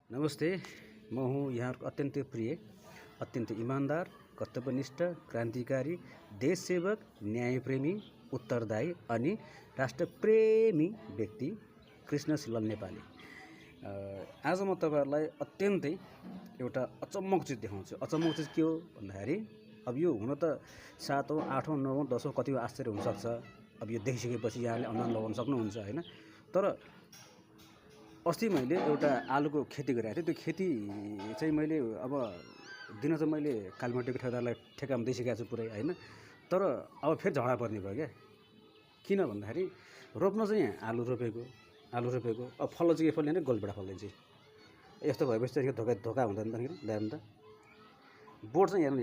नमस्ते, म हुँ यहाँहरूको अत्यन्तै प्रिय, अत्यन्तै इमान्दार, कर्तव्यनिष्ठ, क्रान्तिकारी, देशसेवक, न्यायप्रेमी, उत्तरदायी अनि राष्ट्रप्रेमी व्यक्ति कृष्ण सिलवाल नेपाली। आज म तपाईहरुलाई अत्यन्तै एउटा अचम्मको चिज देखाउँछु। अचम्मको चिज के हो भन्दाखेरि अब यो हुन त 7औं, 8औं, 9औं, 10औं कतिको आश्चर्य हुनसक्छ। अब यो देखिसकेपछि यहाँले अनुमान लगाउन सक्नुहुन्छ हैन। तर अस्ति मैले एउटा आलुको खेती गरिरहेको थिएँ। त्यो खेती चाहिँ मैले अब दिन चाहिँ मैले कालीमटीको ठेकेदारलाई ठेकामा दिइसकेको छु पुरै हैन। तर अब फेरि झगडा पर्ने भयो क्या। किन भन्दाखेरि रोप्न चाहिँ यहाँ आलु रोपेको अब फल्न चाहिँ के फल्ने भने गोलभेडा फल्दैन चाहिँ। यस्तो भएपछि चाहिँ धोका हुँदैन त ल्याउनु त। बोट चाहिँ हेर्नु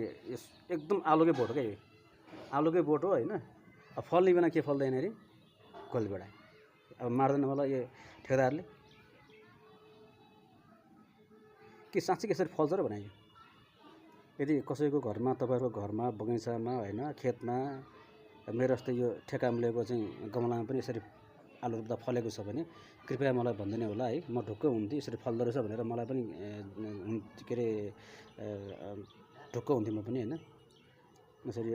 एकदम आलुकै बोट हो क्या यो। आलुकै बोट हो हैन। अब फल्ने बेला के फल्दैन रे गोलभेडा। अब मार्दैन मलाई यो ठेकेदारले के साँच्चै यसरी फल्छ र भने यदि कसैको घरमा तपाईहरुको घरमा बगैँचामा हैन खेतमा मेरो जस्तै यो ठेकामा लिएको चाहिँ गमलामा पनि यसरी आलु रोप्दा फलेको छ भने कृपया मलाई भनिदिनु होला है। म ढुक्क हुन्थे यसरी फल्दो रहेछ भनेर मलाई पनि के रे ढुक्क हुन्थे म पनि हैन। यसरी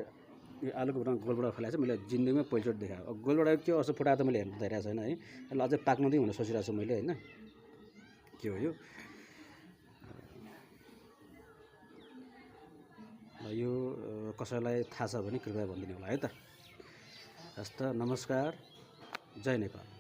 यो आलुको गोलभेडा फलाएको चाहिँ मैले जिन्दगीमा पहिलोचोटि देखाएको। अब गोलभेडा के असर फुटाएको त मैले हेर्न पाइरहेको छैन है। यसलाई अझै पाक्नु दिउँ भनेर सोचिरहेको छु मैले हैन। के हो यो? यो कसैलाई थाहा छ भने कृपया भनिदिनु होला है त। हस्त नमस्कार, जय नेपाल।